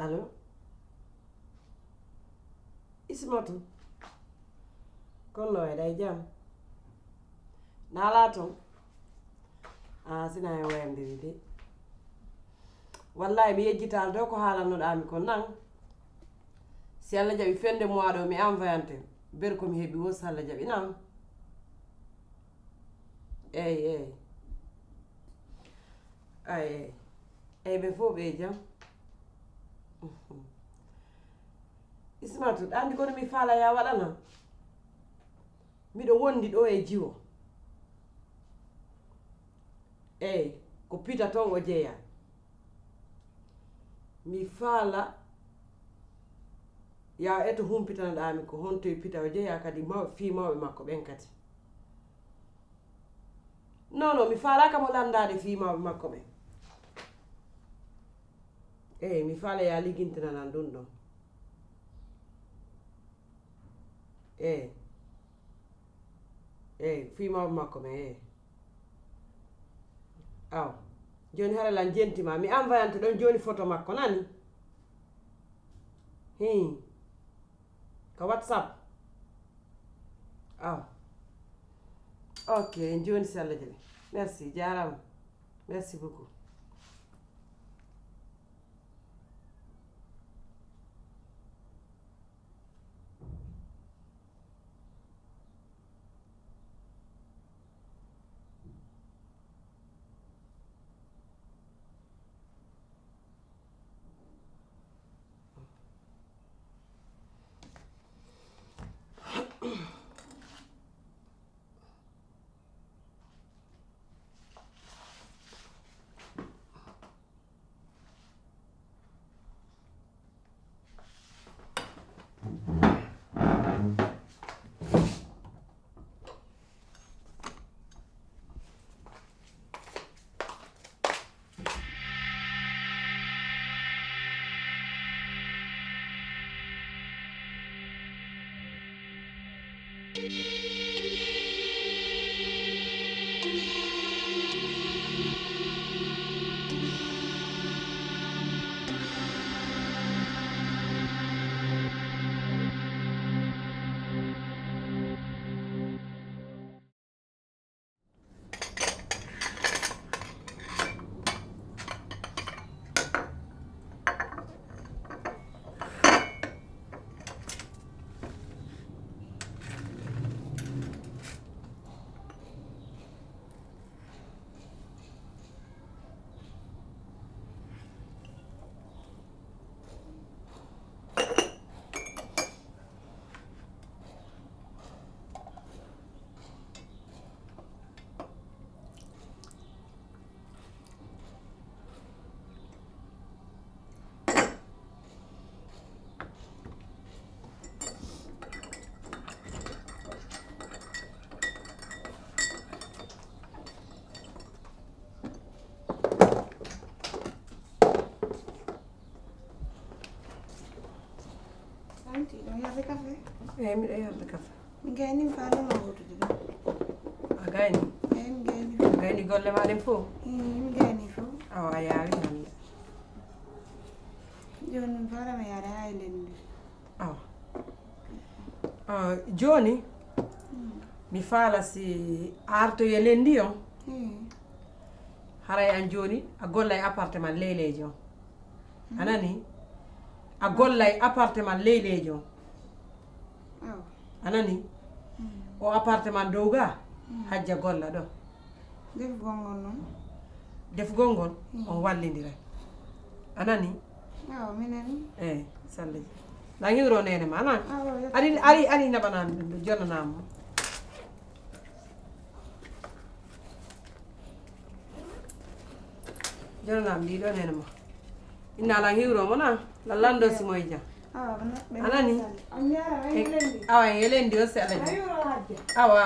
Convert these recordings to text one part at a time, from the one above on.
allo Ismatu kon looy day jam naalaa ton sinayi wayandiri de wallahi mi yejjital do ko haalannoɗami ko nan si Allah jaɓi fende mois ɗo mi envoyante ber komi heeɓi wo so Allah jaɓi nan eyyi eyyi ɓe fof ɓe jam Ismatu andi kono mi faala ya waɗana miɗo wondi ɗo e jiwo eyyi ko pita ton o jeeya mi faala ya eto humpitanoɗami ko hontoye pita o jeeya kadi fii mawɓe makko ɓen kadi non mi faalaka mo landade fii mawɓe makko ɓen eyyi mi faala ya ligguintinanan ɗum ɗon eyyi fii mawɓe makko ɓen eyyi aw joni haralan jentima mi envoyante ɗon joni photo makko nani ko WhatsApp aw ok joni si Allah jaɓi merci jarama merci beaucoup Don't have a cafe? eyyi miɗo yarde kafe Mi gayni mi faalama wotude ɗum. a gayni Eyi mi gayni fof. gayni golle ma ɗen fof Mi gayni fof. awa a yaawi hande Joni mi faalama yaade ha e lennde. awa joni mi faala si artoye lendi on haray an joni a golla e appartement leyleji on anani a golla e appartement leyleji on Awa. anani o appartement dow ga hajja golla ɗo Defu gongol noon. defgol ngol on wallidira anani Awa minen. eyyi sallaji langiro nene ma anan Awa ari naɓanani ɗum ɗo jonnanama jonnanama ɗiɗo nene ma inna lan hiwromo na lallando simoye jam awa anani Am yara ay lendi. awa en yelendi o se Allah jaɓi Ayuro hadde. awa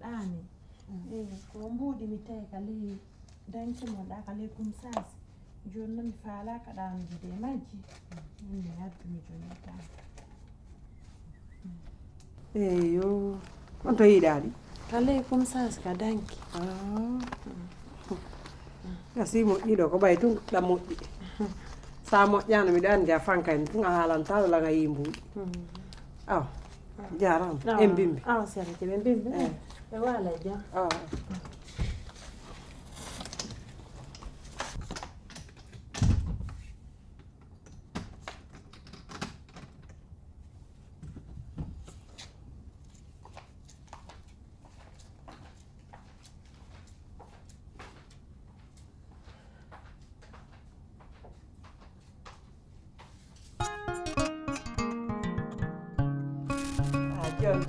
ganduɗani ko mbuuɗi mi tawi ka ley dañcumoɗa ka ley kumsasi joni noon mi faalaka ɗanude e majji min mi addumi joni tan eyo on to yiɗaɗi ka ley kumsasi ka danki gasi moƴƴiɗo ko ɓay tun ɗam moƴƴi sa moƴƴano miɗo andi a fankani tun a haalantalo laga yi mbuuɗi aw jarama en bimbi awa serete ɓe bimbi ɓe waala e jam John,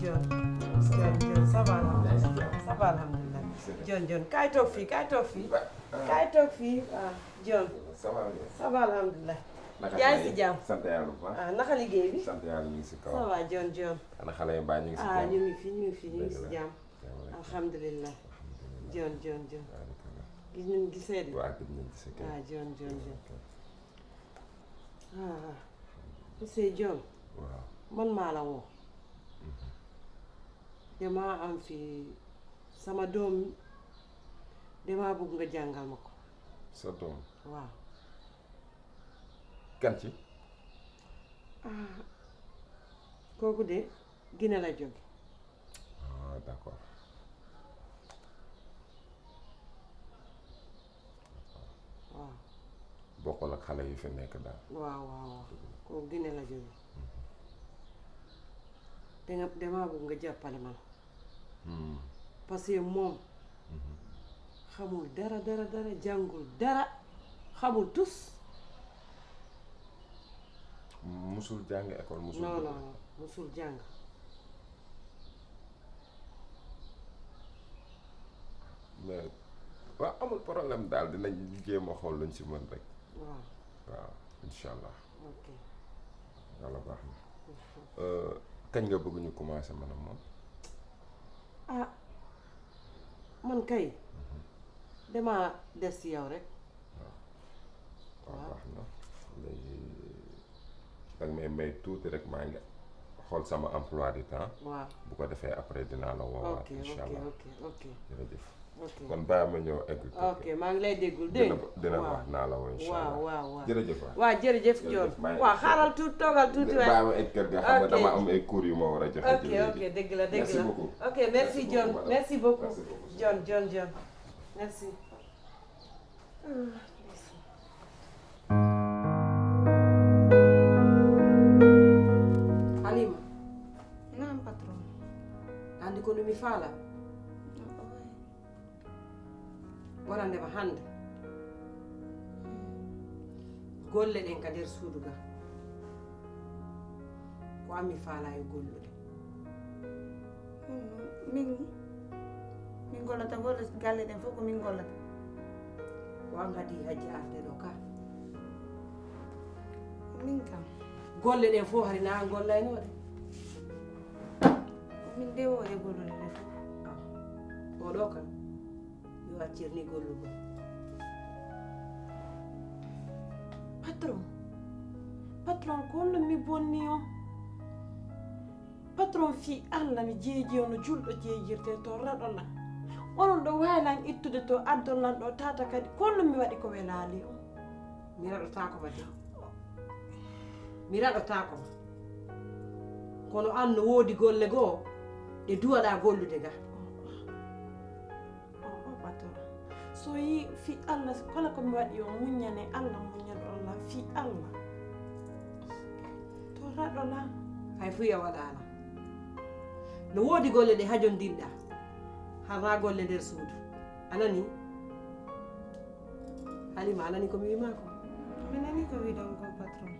ça va alhamdulillah. John, kay toog fii. John. Ça va alhamdulillah. yaa ngi si jàmm. sant yàlla bu baax. naka liggéey bi. sant yàlla ñu ngi si kaw. ça va John. ana xale yi mbaa ñu ngi si jàmm. ñu ngi fi si jàmm. alhamdulillah. John. gis nañu gisee de. waaw gis nañu gisee kay. John. monsieur John. waaw. man maa la woo. damaa am fi sama doom damaa bëgg nga jàngal ma ko. sa doom. waaw. kan ci. kooku de Guinée la jóge. D'accord. waaw. bokkul ak xale yi fi nekk daal. waaw. kooku Guinée la jóge. damaa bëgg nga jàppale man. parce que moom xamul dara jàngul dara xamul tus. musul jàng école musul. non musul jàng. mais waaw amul problème daal dinañ jéem a xool luñ si mën rek. waaw incha allah. ok. yàlla baax na. kañ nga bëgg ñu commencé man ak moom. man kay damaa des ci yow rek. waaw baax na léegi danga may tuuti rek maa ngi xool sama emploi du temps. waaw bu ko defee après dinaa la woowaat. incha allah ok jërëjëf. kon bàyyi ma ñëw egg. ok maa ngi lay déggul dégg dina wax naa la woo incha allah. waaw jërëjëf waaw jërëjëf John. waaw xaaral toogal tuuti waaye. bàyyi ma egg kër ga xam nga dama am ay cours yu ma war a joxe. ok dëgg la merci beaucoup. ok merci John merci beaucoup John merci. Halima. Naam patron. andi ko no mi faala wonandema hannde golle ɗen ka nder suudu ga ko ammi faala e gollude min gollata golle galle ɗen fof ko min gollata. ko an kadi hajji arde ɗo ka min kam golle ɗen fof hari na an gollaynoɗe min dewode gollude ɗe fof. oɗo kam yo accirni gollugol. patron ko hollum mi bonni on patron fi Allah mi jeeji on no julɗo jeejirte to raɗola onon ɗo waylan ittude to addollan ɗo tata kadi ko hollum mi waɗi ko welali on. mi raɗotako ma de mi raɗotako ma kono an no woodi golle goo ɗe duwaɗa gollude ga. so yi fi Allah kala ko mi waɗi o muññane Allah muññano Allah fi Allah to raɗola hay fu ya waɗala no woodi golle ɗe hajondinɗa harna golle nder suudu anani Halima anani komi wimako. Mi nani ko wiɗon ko patron.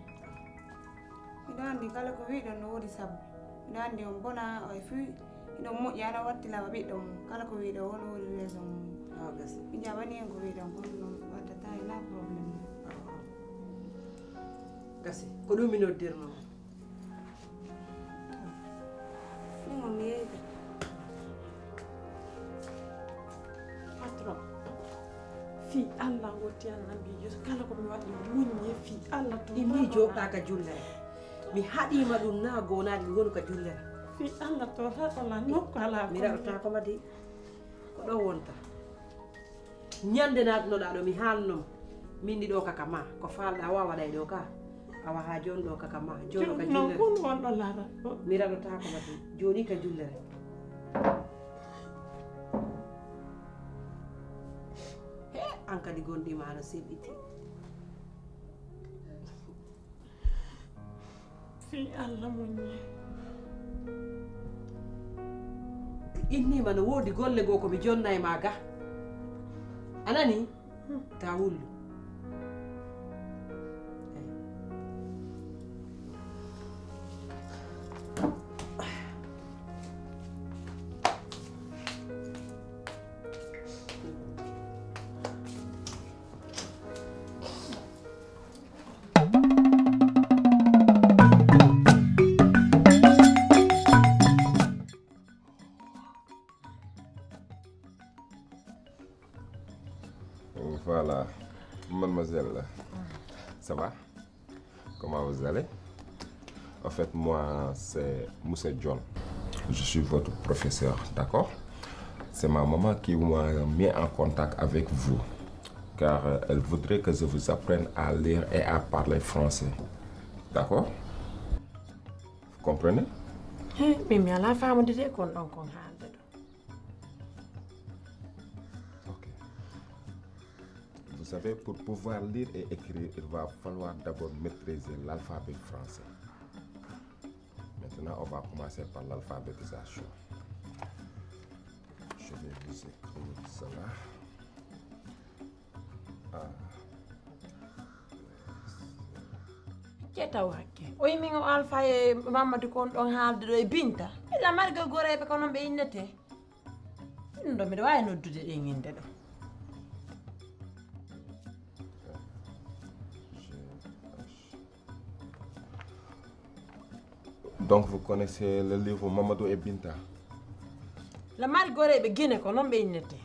Miɗo andi kala ko wiɗon no woodi sabu. Miɗo andi on bona o fi iɗon moƴƴi ana wattila ɓiɗɗo mum kala ko wiɗon wono woodi raison mum. Gasi. Mi jaɓani en ko wiɗon kono noon waddata ena probléme. Gasi ko ɗum mi noddirno Ɗum on mi yeeyta. fi Allah wotti annabi Yesu kala ko mi waɗi muñe fi Allah to imi joɗɗa ka jullere mi haɗima ɗum na gonade mi woni ka jullere fi Allah to raɗola nokku ala mi raɗota ko madi ko ɗo wonta ñande natnoɗa ɗo mi haalnoma min ɗi ɗo kaka ma ko falɗa wa waɗay ɗo ka awa ha joni ɗo kaka ma joni ka non jullere kun wonɗo lara mi raɗota ko madi joni ka jullere an kadi gonɗima ano seɓɓiti fi Allah muñe innima no woodi golle goo komi jonna e ma ga anani ta wullu Voilà, mademoiselle, ça va? Comment vous allez? En fait, moi, c'est monsieur John. Je suis votre professeur, d'accord? C'est ma maman qui m'a mis en contact avec vous, car elle voudrait que je vous apprenne à lire et à parler français. D'accord? Vous comprenez? mimi ala famodide kon ɗon kon haalde ɗo Ok. Vous savez, pour pouvoir lire et écrire, il va falloir d'abord maîtriser l'alphabet français. Maintenant, on va commencer par l'alphabétisation. Je vais vous écrire cela. ƴettaw hakke o yimin o alpha e mamadou kon ɗon haalde ɗo e binta illa marga goreɓe ko noon ɓe innete ɗum ɗo mbiɗa wawi noddude ɗen inde ɗo Donc, vous connaissez le livre Mamadou et Binta? la mari goreɓe guine ko noon ɓe innete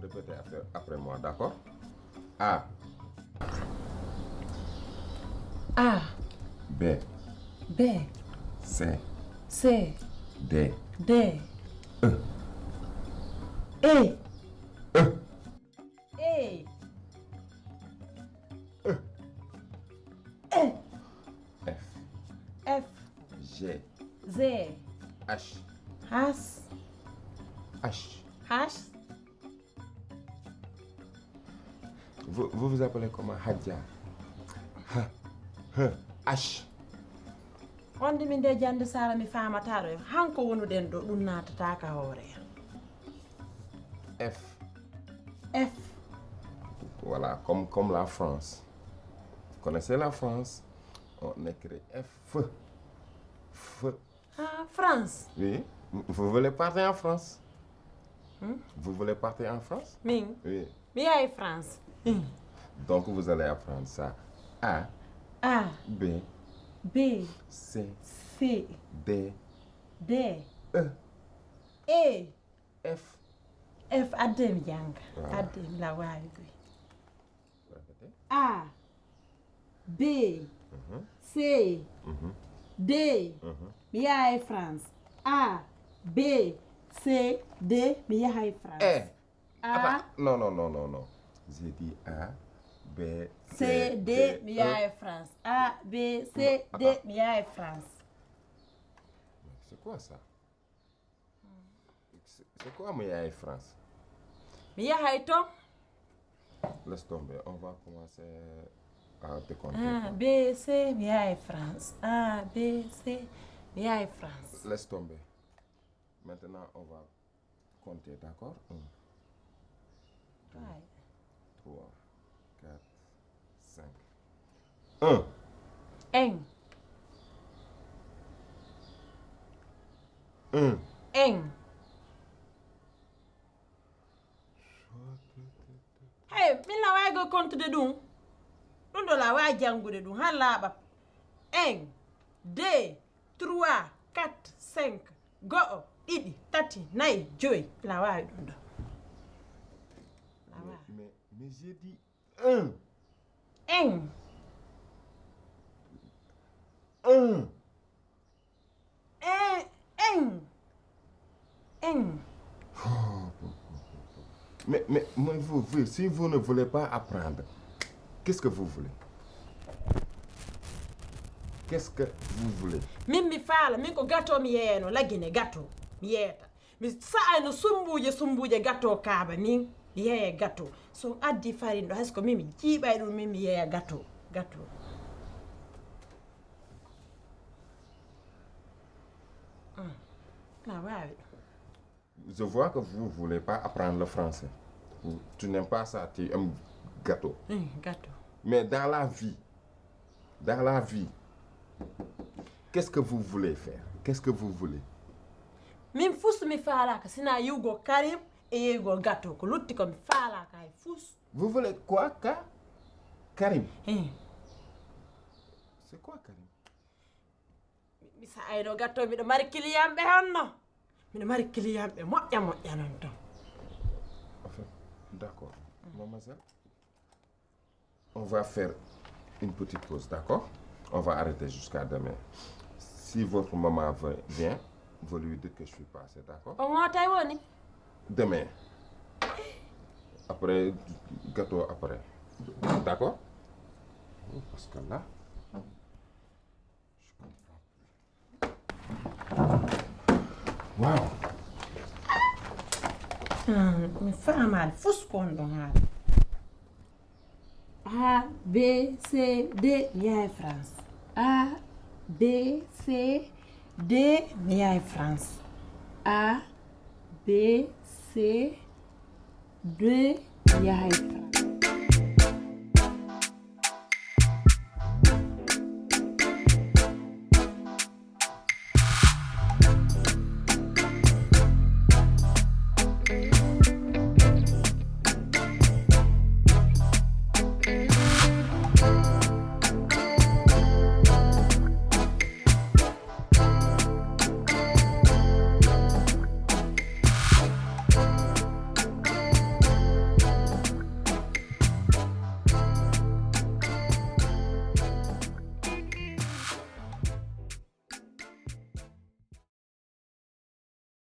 Répétez après moi, d'accord? A. A B. B C. C D. D E E F. F G. Z H. H H. H Vous vous appelez comment? Hadja. H. on de min nde jande sara mi famata ɗo hanko wonuɗen ɗo ɗum natataka hoore F. F Voilà, comme la France. Vous connaissez la France? On écrit F. F. ah France Oui. Vous voulez partir en France? Vous voulez partir en France? min Oui. mi yahi France Donc vous allez apprendre ça. A. A B. B C. C D. D E. E F. F adde mi janga Voilà. adde mi la wawi koy Répétez. A B C D mi yahay France A B C D mi yahay France Eh. A Attends. Non. J'ai dit A, B, C D mi yahay France A B C D mi yahay France C'est quoi ça? C'est quoi Mia et France? mi yahay to Laisse tomber, on va commencer à décompter. A B C mi yahay France A B C mi yahay France Laisse tomber. Maintenant, on va compter, d'accord? 1, 2, 3, 4, 5. 1. Eng 1. Eng hey min la wawi go comptude ɗum ɗum ɗo la wawi jangude ɗum han laaɓa 1 2 3 4 5 go'o ɗiɗi tati nayi joyi la wawi ɗum ɗo mais j'ai dit un. En. Mais vous, si vous ne voulez pas apprendre, qu'est-ce que vous voulez? Qu'est-ce que vous voulez? Min mi faala min ko gâteau mi yeeyano laggine gâteau mi yeeyata mi sa'ayno sumbuje gâteau kaaba min mi yeeya gâteau so addi farine ɗo hayso ko min mi jiiɓay ɗum min mi yeeya gâteau la waawi. Je vois que vous ne voulez pas apprendre le français. Tu n'aimes pas ça, tu aimes gâteau. Gâteau. Mais dans la vie, qu'est-ce que vous voulez faire? Qu'est-ce que vous voulez? Min fus mi faalaka sina yiwgo Karim e yeygo gâteau ko lutti ko mi faalaka hay fus. Vous voulez quoi, Karim? C'est quoi Karim? Mi sa'ayno gâteau miɗo mari client ɓe honno miɗo mari client ɓe moƴƴa non ton. En fait, d'accord. Mademoiselle, on va faire une petite pause, d'accord? On va arrêter jusqu'à demain. Si votre maman vient, vous lui dites que je suis passé, d'accord? On ngootay woni? Demain. Après, gâteau après. D'accord? Parce que là, je comprends plus. Wow! Mi faamaade fus ko on ɗon haala. A, B, C, D mi yaha e France. A, B, C, D mi yaha e France. A, B, C, D mi yaha e France.